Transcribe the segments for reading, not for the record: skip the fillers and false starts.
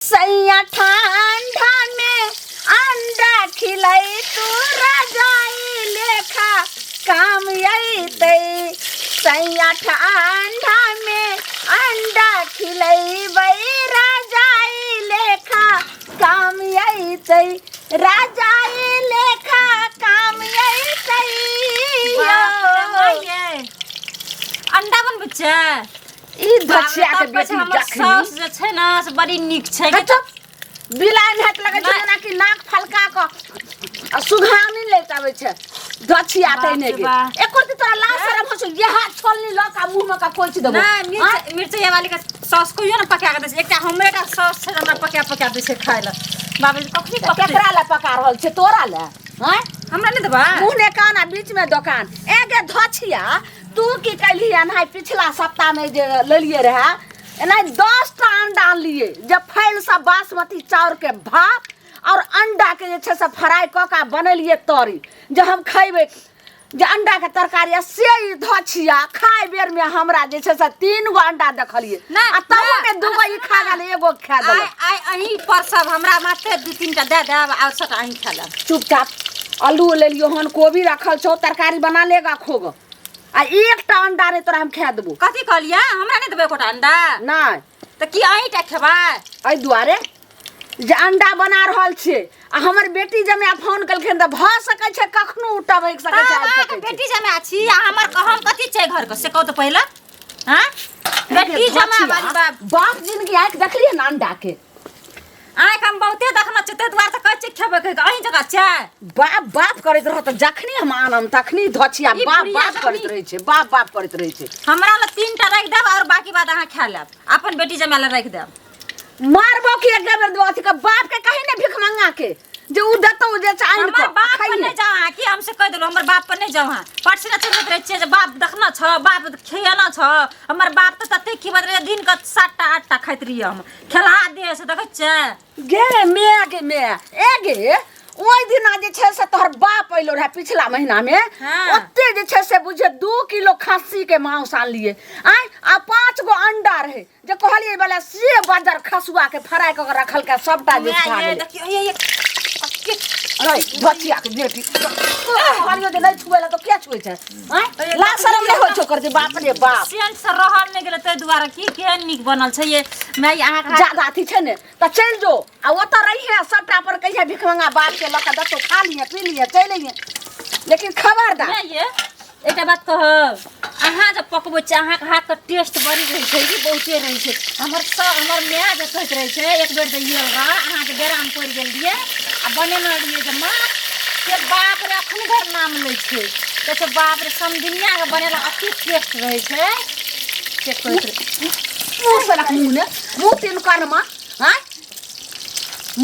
सैया ठंडा में अंडा खिलाई तू रजाई लेखा काम अइतै। सैया ठंडा में अंडा खिलैबै रजाई लेखा काम अइतै, रजाई लेखा काम अइतै। बाप रे माइये। अंडा बनबै छै? ई धछिया के तब कहै छै बेटी हमर जखनी साउस जे छै ने से बड़ी नीक छै। हे चुप, बिलाइ हाथ लगै छै नहि। जेना कि नाक फलका क आ सुघानी लैत आबै छै धछिया बाप तै ने रे के। बा। एको दिन तोरा लाज शरम होइ छौ? यह छोलनी लऽ कऽ मुँह मे कऽ कोचि देबौ। नहि, मिर्च मिर्चैया वाली के सॉस कहियो ने पका के दै छै। एकटा हमरे टा सॉस छै जे हमरा पका पका दै छै खाय लए। बाबूजी कखनी तऽ पकतै? केकरा लए पका रहल छै? तोरा लए? आँय? हमरा नहि देबै? मुँह ने कान आ बीच में दोकान। ए गे धछिया, तू की कैलही एनाहि पिछला सप्ताह में जे लेलिए रहे, एनाहि 10टा अंडा आनलिए जे फैल सँ बासमती चाउर के भात और अंडा के जे छै से फ्राई कऽ के बनेलिए तरी जे हम खैबै जे अंडा के तरकारी, आ से ई धछिया खाय बेर में हमरा जे छै से 3 गो अंडा देखलिए नहि, आ तहू नहि, में 2 गो ई खा गेल, एगो खा देलक। आइ आइ अहीं पर सब हमरा मात्र 2-3 टा दए देब आ सबटा अहीं खा लेब। चुपचाप आलू लेलियो हन, कोबी रखल छौ, तरकारी बना लेगा खोग, आ एकटा अंडा नहि तोरा हम खा देबो। कथी कहलियै? हमरा नहि देबै एकोटा अंडा? नहि। तऽ की अहीं टा खेबै? एहि दुआरे जे अंडा बना रहल छियै आ हमर बेटी जमाय फोन केलखिन तऽ भऽ सकै छै कखनो ओ टभकि सकै छै, तऽ आबि अहाँके सकै छै। बेटी जमाय छी आ हमर हम कथी छै घरके से कहू तऽ पहिले। हाँ, बेटी जमाय वाली बाप। बाप जिनगी आँखि देखलियै ने अंडा के? आँखि हम बहुते देखने छियै, ताहि दुआरे तऽ कहै छियै खेबै कहि कऽ, अहीं जकाँ छै। बाप बाप करैत रहत तऽ जखनी हम आनम तखनी धछिया ई बाप बुढ़िया बाप करैत जखनी रहै छै, बाप बाप करैत रहै छै। हमरा लग 3टा राखि देब आओर बाकी बात अहाँ खा लेब, अपन बेटी जमाय लए राखि देब। मारबो कि एक बेर देबो अथी के बाप के कही ने भिख मंगा के जे उ देतौ जे छै आनि हमर कऽ बाप पर खाइहे। नहि जाउ अहाँ, की हमसे कहि देलहुँ, हमर बाप पर नहि जाउ अहाँ। परसुना चलैत रहै छियै जे बाप देखना छौ, बाप खियेना छौ। हमर बाप तऽ ततेक खिबैत रहै, दिन कऽ 7टा 8टा खाइत रहियै हम, खेलहा देह से देखै छियै। गे my गे my, ए गे ओहि दिना जे छै से तोहर बाप अयलो रहे पिछला महीना में, ओते जे छै से बुझे 2 किलो खस्सी के मांस आनलिए आय आ 5 गो अंडा रहे जे कहलिए वाला से बजर खसुआ के फ्राई कऽ के रखलकै सबटा जे माय खा ये, गेलै। देखियौ, ये, ये, अरे बचिया के बेटी कहलियो जे नहि छुए ला तऽ किया छुए छै? आँय, लाज शरम नहि होइ छौ कर जे बाप रे बाप। सेंट से रहल नहि गेलै ताहि दुआरे की केहन नीक बनल छै ये माय अहाँके हाथ- ज्यादा अथी छै ने तऽ चलि जो आ ओतऽ रहिहे, सबटा अपन कहिहे भिखमंगा बाप के लऽ कऽ देतौ, खा लिहे पी लिहे चलि अइहे, लेकिन खबरदार। माय ये एकटा बात कहब, अहाँ जब पकबै छियै अहाँके हाथके टेस्ट बड़ी रहै छै कि बहुते रहै छै। हमर सब हमर माय जे कहैत रहै छै, एक बेर जे आयल रहए अहाँके बेरामे पड़ि गेल रहियै आ बनेने रहियै जे माछ, से बाप रे अखन धरि नाम लै छै, कहै छै बाप रे समधिनियाके बनेला अति टेस्ट रहै छै से कहैत रहै। मुँह से रख मुँह ने मुँह तीन कर्मा आँय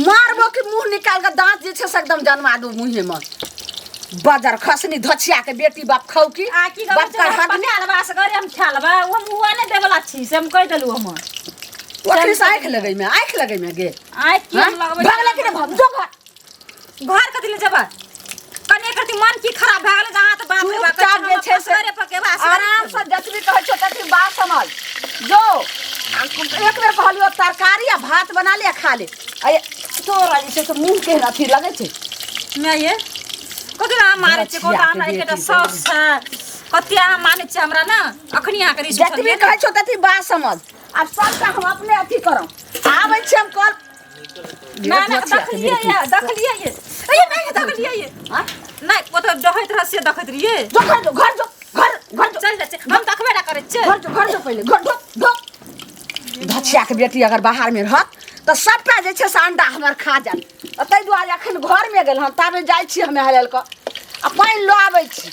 मारबो कि मुँह निकाल के दाँत जे छै से एकदम जन्मा दू मुँहे में। बजर खसनी धछिया के बेटी बाप खाउ की आ की कहबै बाप छै, का हम हक पका लेबै, असगरे हम खा लेबै, ओ हम हुआ नहि देबला छी से हम कहि देलहुँ। हम ओकरे से आँखि लगै में, आँखि लगै में गे। आँखि की हम हाँ? लगबै? भगलै कि नहि भग जो घर। घर कथी लए जेबै? कने करती मन की खराब भए गेलै जे अहाँ तऽ बाप रे बाप चुपचाप जे छै से असगरे पकेबै, असगरे आराम से जतबी कहै छौ ततबी बात समझ जो। एक बेर कहलियो तरकारी आ भात बना ले आ खा ले, आ तोरा जे छै से मुँह केहन अथी लगै छै। माय ये कथी अहाँ मारै छियै? कहू तऽ हमरा एकेटा साउस छै, कते अहाँ मानै छियै हमरा ने? अखनी अहाँके रिस उठल जतबी यऽ ने? कहै छौ ततबी बात समझ। आब सबटा हम अपने अथी करब, आबै छी हम कल। ना, ना, देखलियै ये, देखलियै ये। ए, माय, देखलियै ये। हाँ? नहि, ओतऽ डहैत रहै से देखैत रहियै। जो घर जो, घर जो, घर, घर जो। चलि जाइ छियै, हम देखबे ना करै छियै। घर जो, घर जो पहिले, घर जो, जो। धछिया के बेटी अगर बाहर में रहत तऽ सबटा जे छै से अंडा हमर खा जायत, आ ताहि दुआरे अखन घरमे गेल हन, ताबे जाइ छी हमे हलल कऽ आ पानि लऽ आबै छी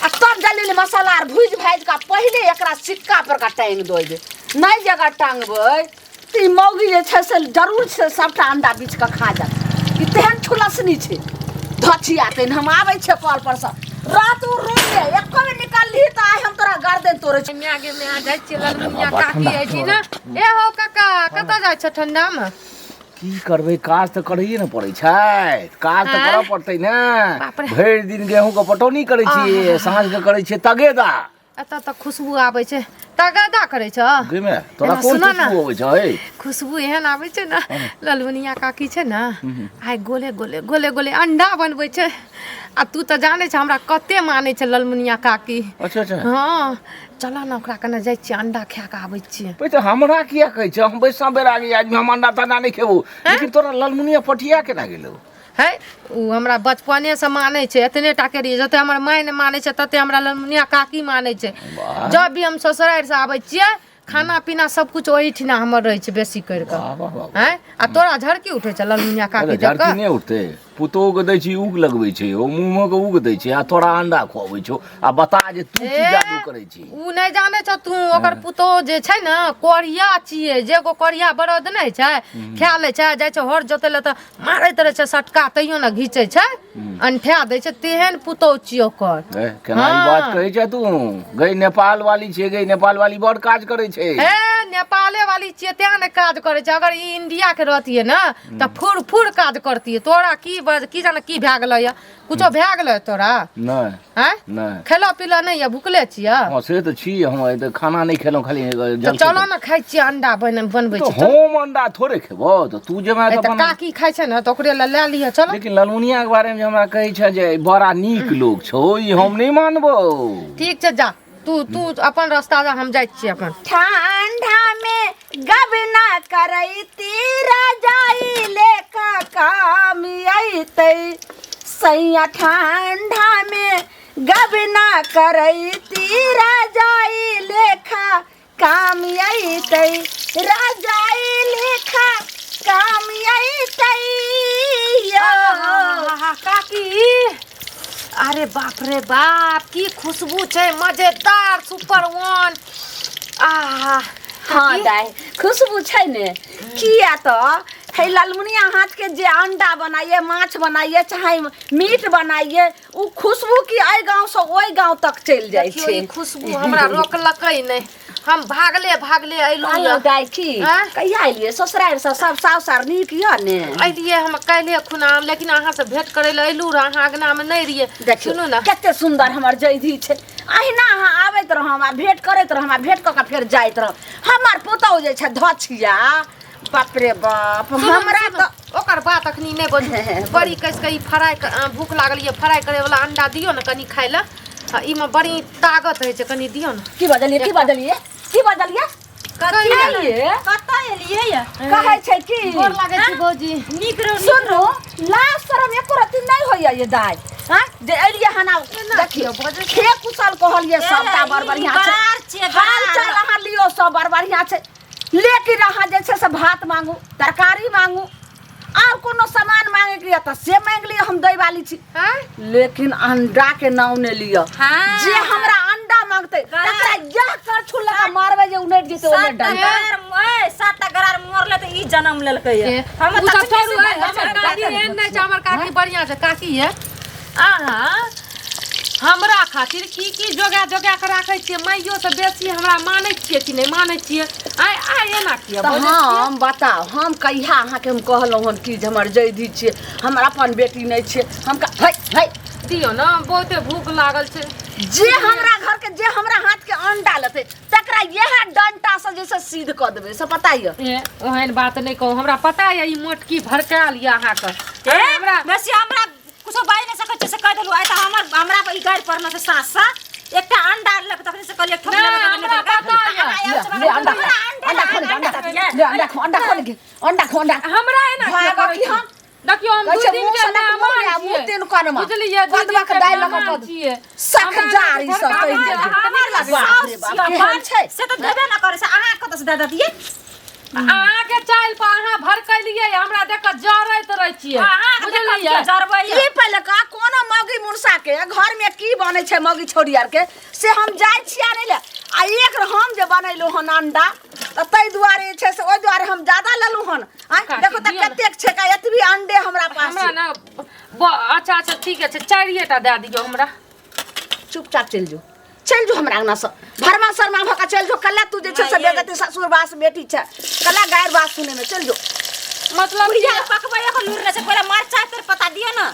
आ तब जल्दी मसाला आर भुजि भाजि कऽ पहिले एकरा सिक्का पर का टाँगि देबै। नहि जे अगर टाँगबै तऽ ई मौगी जे छै से जरूर छै सबटा अंडा बीछ कऽ खा जायत। ई तेहन छुलसनी छै धछिया तेहन। हम आबै छियै कल पर सँ, रात उ रूम में एको बेर निकलली तऽ आइ हम तोरा गर्दन तोड़ै छी। माय गे माय, जाइ छियै ललमुनिया काकी अछि ने। ए हो काका, कतऽ जाइ छ ठंडा में? की करबै, काज तऽ करैए ने पड़ै छै, काज तऽ करऽ पड़तै ने। बाप रे। भरि दिन गेहूँके पटौनी करै छियै, साँझके करै छियै तगेदा। एतऽ तऽ खुशबू आबै छै तगादा करै छ गे माय तोरा एना कोन सुनऽ ने। खुशबू अबै छै हे खुशबू एहन आबै छै ने ललमुनिया काकी छै ने आइ गोले गोले गोले गोले अंडा बनबै छै आ तू तऽ जानै छ हमरा कते मानै छै ललमुनिया काकी अच्छा अच्छा हँ चल ने ओकरा कने जाइ छियै अंडा खाए कऽ आबै छियै पे तऽ हमरा किया कहै छै हम बैसा बेरागी आदमी हम अंडा तंडा नहि खेबो लेकिन तोरा ललमुनिया पटिया केना गेलौ है ओ हमरा बचपनेसँ मानै छै एतने टाके रहियै जते हमर माय नहि मानै छै तते हमरा ललमुनिया काकी मानै छै वाह। जब भी हम ससुरारिसँ आबै छियै खाना पीना सब कुछ ओहिठिना हमर रहै छै बेसी करि कऽ वाह वाह वाह हैं आ तोरा झड़की उठै छै ललमुनिया काकी अरे देख झड़की कऽ नहि उठतै पुतोहु के दै छी उग लगबै छै ओ मुँह के उग दै छै आ तोरा अंडा खुआबै छौ आ बता जे तू की ए, जादू करै छी उ नहि जानै छौ तू ओकर पुतोह जे छै ने कोरिया छियै जे गो कोरिया बरद नहि छै खा लै छै जाइ छै हर जोतै लए तऽ मारैत रहै छै सटका तैयो ने घीचै छै अनठा दै छै तेहन पुतोह छियै ओकर ए, केना ई बात हाँ। कहै छै तू गई नेपाल वाली छै गई नेपाल वाली बड़ काज करै छै ए नेपाले वाली छियै तें ने काज करै छै अगर ई इंडिया के रहतियै ने तऽ फुर फुर काज करतियै तोरा की बज की जाने की भए गेलै यऽ कुछो भए गेलै तोरा नहि आँय नहि खेलऽ पीलऽ नहि यऽ भुखले छियै हँ से तऽ छी हम आइ तऽ खाना नहि खेलहुँ खाली तऽ जलखै चलऽ ने खाइ छियै अंडा बनबै तऽ छी चल। हम अंडा थोड़े खेबो तऽ तू जेबे ए, तऽ तऽ बना काकी खाइ छै ने तऽ ओकरे लए लए लिअ चल लेकिन ललमुनिया के बारे में जे हमरा कहै छै जे बड़ा नीक लोग छौ ई हम नहि मानबो ठीक छै जा तू तू अपन रास्ता जा हम जाइ छियै अपन ठंडा में गबना करैती रजाई लेका काम अइतै सैया ठंडा में गबना करैती रजाई लेखा काम अइतै रजाई लेखा काम अइतै यौ। आहा, काकी अरे बाप रे बाप की खुशबू छै मजेदार सुपर वन आहा हाँ दाइ खुशबू छै ने किया तऽ हे ललमुनिया हाथ के जे अंडा बनाइए माछ बनाइए चाहे मीट बनाइए उ खुशबू की एहि गाँव से ओहि गाँव तक चलि जाइ देखियौ छै ई खुशबू हमरा रोकलकै नहि हम भागले भागले अयलहुँ कहलहुँ यऽ। दाइ की आँय? कहिया एलियै ससुरारि से सब साउस आर नीक यऽ ने अयलियै हम काल्हिए खुना लेकिन अहाँसँ भेंट करै लए अयलहुँ रहए अहाँ अङ्गनामे नहि रहियै देखियौ सुनू ने कते सुन्दर हमर जैधी छै अहिना अहाँ आबैत रहम आ भेंट करैत रहम आ भेंट कऽ कऽ फेर जाइत रहम हमर पुतहु जे छै धछिया बाप रे बाप सुनू ने, हमरा सुनू। तऽ ओकर बात अखनी नहि बजू बड़ी कसि कऽ ई फ्राइ भूख लागल यऽ फ्राइ करैवला अंडा दियौ ने कनि खाइ लए आ ईमे बड़ी ताकत होइ छै कनि दियौ ने की बजलियै की बजलियै की बजलियै कतऽ कतऽ एलियै ये कहै छै की गोर लागै छी भौजी नीक रहू नीक सुनू लाज शरम एको रत्ती नहि होइया ये दाइ हँ जे एलियै हन आब देखियौ खे कुशल कहलियै सबटा बड़ बढ़िआँ छै बरार छियै, हाल बरार। चाल अहाँ लियौ सब बड़ बढ़िआँ छै लेकिन अहाँ जे छै से भात मांगू तरकारी मांगू आर कोनो सामान मांगे के यऽ तऽ से मांगि लिअ हम दै वाली छी आँय? लेकिन अंडा के नाम नहि लिअ हाँ। जे हमरा अंडा मांगतै तकरा यह करछुल लगा मारबै जे उनटि जेतै ओने सात टा डंडा गरार ए, सात टा गरार मरले तऽ ई जन्म लेलकै ए, ये हम उ सब तखने छोड़ू, से ए, हमर काकी एहन नहि छै हमर काकी बढ़िआँ छै काकी ये अहाँ हमरा खातिर की की जोगा जोगा के राखै छियै माइयो से बेसी हमरा मानै छियै कि नहि मानै छियै आइ आइ एना किया तऽ बजै छियै? हम बताउ हम कहिया अहाँके हम कहलहुँ हन कि जे हमर जैधी छियै हमर अपन बेटी नहि छियै हम है है दियौ ने बहुते भूख लागल छै जे हमरा घरके जे हमरा हाथके अंडा लेतै तकरा इएह डंटा से जे छै सीध कऽ देबै से पता यऽ ए, ओहन बात नहि कहू हमरा पता यऽ ई मोटकी भड़कायल यऽ अहाँके ए, हमरा बेसी हमरा कुछो बाजि नहि सकै छियै से कहि देलहुँ आइ तऽ हमर हमरा पर ई गारि पड़ल छै सास सँ एकटा अंडा लेलक तखने से कहलियै ठोक नहि, लेलक हमरा पता यऽ। ले ले अंडा खो अंडा खो ले, अंडा ले अंडा खो अंडा खो ले अंडा खो अंडा हमरा एना किया भागऽ कहै की छी? हम? देखियौ हम कहै दू छै, दिन मुँह के से लऽ कऽ मुँह मेहमान आ मुँह छियै। तीन कोनमा। बुझलियै दू कदवा दिन के के दालि लऽ कऽ मेहमान कऽ छियै सख हमरा जारी एना सब भड़काबै कहि छै, देलकै। अहाँके नीक लागै बाप रे बाप, केहन छै? से तऽ देबे न करै छै अहाँ कतऽ से दऽ दैतियै अहाँके चालि पर अहाँ भड़कलियै हमरा देख कऽ जरैत रहै छियै अहाँ बुझलियै जरबै ई पहिले कह कोनो मौगी मुनसा के घर में की बनै छै मौगी छोरी आर के से हम जाइ छियै आनै लए आ एक हम जे बनेलहुँ हन अंडा तऽ ताहि दुआरे जे छै से ओहि दुआरे हम ज्यादा लेलहुँ हन आँय काकी, देखो तऽ दियौ ने। कतेक छै का एतबी अंडे हमरा पास हमरा छै। ने अच्छा अच्छा ठीक छै चारिए टा दए दियौ हमरा चुपचाप चलि जो चलि जो हमरा अंगना से भरमा शर्मा भऽ कऽ चलि जो कल्ला तू जे छै से बेगति ससुर बास बेटी छै कल्ला गारि बात सुने में चलि जो मतलब बुढ़िया पकबै के लूर नहि छै पहिले मरचाइ तेर पता दिअ ने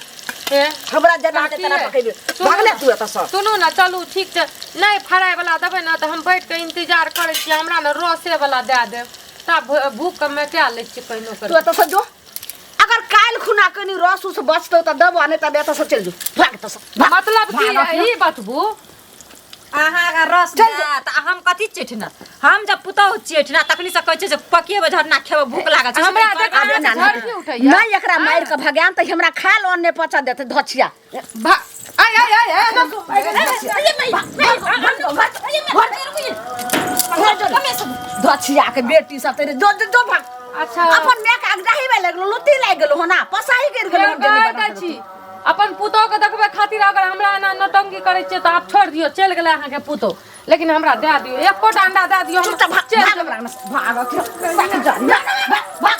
हे हमरा जेना हेतै तेना पकेबै। भागले तू एतऽ सँ। सुनू ने, चलू ठीक छै। नहि फ्राई वाला देबै ने तऽ हम बैठ के इंतजार करै छी, हमरा ने रसे वाला दए देब, तब भूख के मेटा लै छियै कहिनो तू करि। एतऽ सँ जो। अगर काल्हि खुना कनी रस उस बचतौ तऽ देबो, नहि तऽ एतऽ सँ चलि जो, भाग एतऽ सँ, भाग। मतलब की भाग। ई बतबू। अहाँ रस चल। देत आ हम कथी चेठना? हम जब पुतहु चेठना तखनी से कहै छै जे पकिएबै झरना, खेबै, भूख लागल छै। हमरा देख, आब एना अहाँके नहि। झरकी उठैया। नहि, एकरा मारि कऽ भगायम तऽ हमरा खाय लऽ नहि पचा देतै धछिया। आय आय आय आय। धछिया के बेटी सब तेरे, जो जो जो, भाग। अच्छा। अपन माय के अगदाही में लगलो, लुत्ती लागि गेलो होना, पसाही गिर गेलो। फेर कहै दै छी अपन पुतोह के देखबै खातिर अगर हमरा एना नौटंकी करै छियै तऽ आब छोड़ि दियौ, चलि गेलै अहाँके पुतोह, लेकिन हमरा दए दियौ, एकोटा अंडा दए दियौ, हम चुपचाप भाग। चलि भाग जेबै। हमरा अंगना से, भाग। भाग, भाग, भाग।